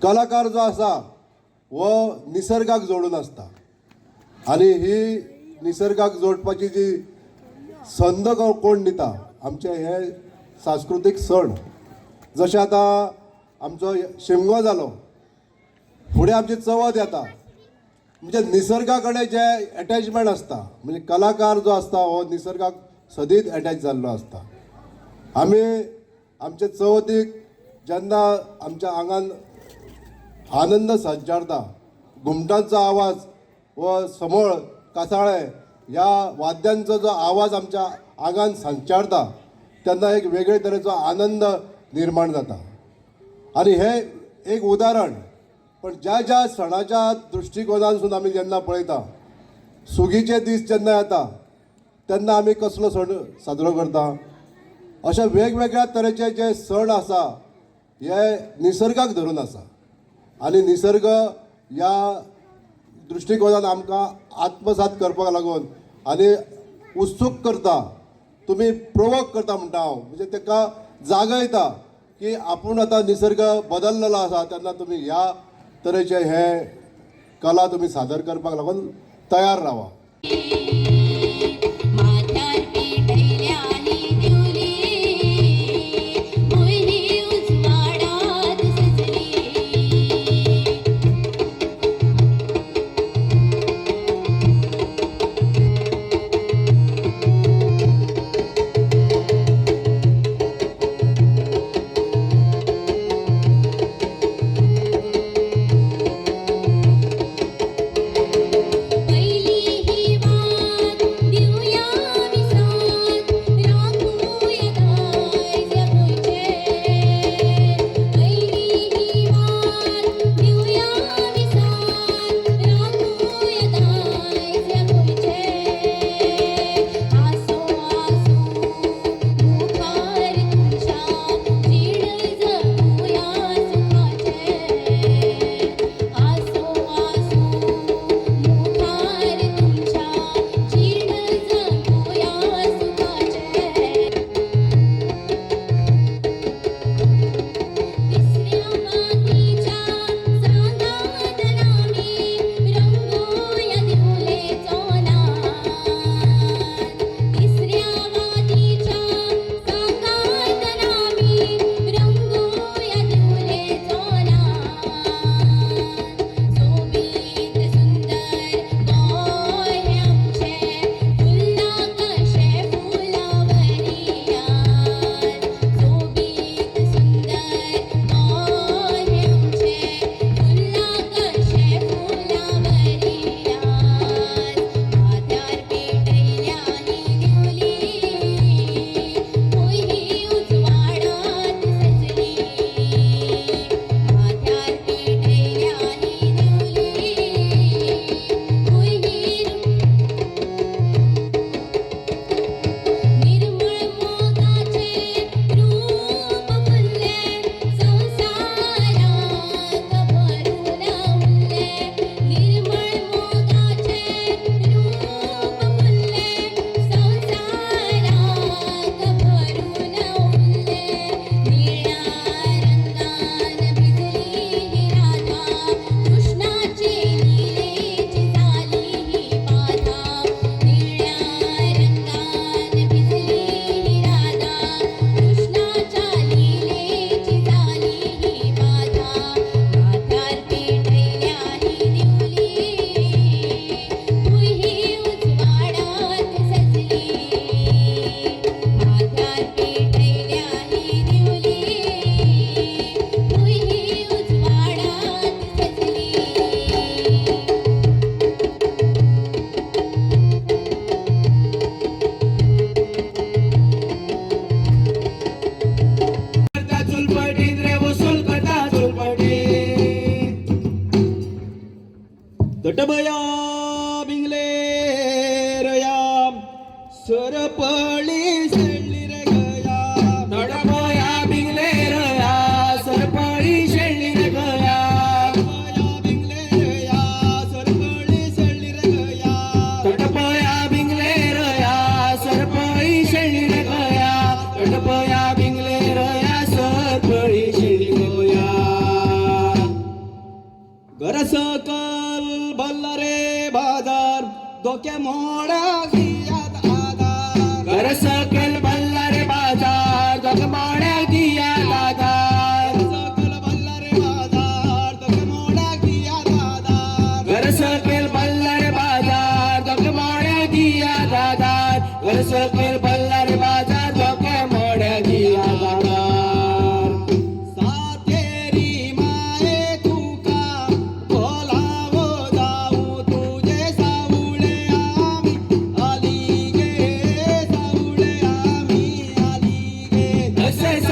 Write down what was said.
कलाकार जो आसा हो निसर्गाक जोडून आसता आनी ही निसर्गाक जोडपाची जी संद कोण दिता आमचे हे सांस्कृतीक सण. जशें आतां आमचो शिमगो जालो, फुडें आमची चवथ येता, म्हणजे निसर्गा कडेन जे एटॅचमेंट आसता, म्हणजे कलाकार जो आसता हो निसर्गाक सदींच एटॅच जाल्लो आसता. आमी आमचे चवथीक जेन्ना आमच्या आंगान आनंद संचारता, घुमटांचो आवाज व समळ कासाळे ह्या वाद्यांचो जो आवाज आमच्या आंगान संचारता तेन्ना एक वेगळे तरेचो आनंद निर्माण जाता. आनी हें एक उदाहरण. पण ज्या ज्या सणाच्या दृश्टिकोनांतसून आमी जेन्ना पळयता, सुगीचे दीस जेन्ना येता तेन्ना आमी कसलो सण साजरो करता, अशा वेगवेगळ्या तरेचे जे सण आसा हे निसर्गाक धरून आसा. आनी निसर्ग ह्या दृश्टिकोनान आमकां आत्मसात करपाक लागून आनी उत्सूक करता, तुमी प्रोवोक करता म्हणटा हांव, म्हणजे ताका जागयता की आपूण आतां निसर्ग बदललेलो आसा, तेन्ना तुमी ह्या तरेचे हे कला तुमी सादर करपाक लागून तयार रावा. माथ्यार पेटयल्या ही दिवली, भुंय उजवाडात सजली. पहिली ही वात दिवया विसात, राखूया दायज गोंयचें. पहिली ही वात दिवया विसात, राखूया दायज गोंयचें. आसो आसो मुखार तुमच्या, जीण जगुया सुखाचें. आसो आसो मुखार तुमच्या, जीण जगुया सुखाचें. तिसऱ्या वातीच्या सांगातान आमी रंगोवया दिवलेचो नाद. तिसऱ्या वातीच्या सांगातान आमी रंगोवया दिवलेचो नाद. सोबीत सुंदर गोंय हें आमचें, फुल्लां कशें फुलावरी आज. सोबीत सुंदर गोंय हें आमचें, फुल्लां कशें फुलावरी आज. माथ्यार पेटयल्या ही दिवली, भुंय उजवाडात सजली. माथ्यार पेटयल्या ही दिवली, भुंय. निर्मळ मोगाचें रूप फुल्लें, संवसाराक भरून उरलें. निर्मळ मोगाचें रूप फुल्लें, संवसाराक भरून उरलें. निळ्या रंगान भिजली ही राधा, कृष्णाची लीलेची झाली ही बाधा. निळ्या रंगान भिजली ही राधा, कृष्णाच्या लीलेची झाली ही बाधा. माथ्यार पेटयल्या ही दिवली, भुंय उजवाडात सजली. माथ्यार पेटयल्या ही दिवली, भुंय उजवाडात सजली. करता चुलपटीत रे वसूल करता चुलपटी. तटबया बिंगले रया, सरपळी शेळली रे गया. तडबया बिंगले रया, सरपळी शेळली रे गया. तटबया बिंगले रया, सरपळी शेळली रे गया. तटबया बिंगले रया, सरपळी शेळली रे गया. तटबया बिंगले रया, सरपळी शेळली गया. सकल भल्ला रे बाजार, धोके मोड्या दियात आधार. घर सकल भल्ला रे बाजार, दोघ मोड्या दियात आधार. सकल भल्ला रे बाजार, धोके मोड्या दियात आधार. घर सकल भल्ला रे बाजार, दोघ मोड्या दियात आधार. घर सकल भल्ला रे बाजार, दोघ मोड्या दियात आधार. सातेरी माये तुका बोलावो जाऊ, तुझे सावळे आम्ही आली गे, सावळे आम्ही आली गे. असे.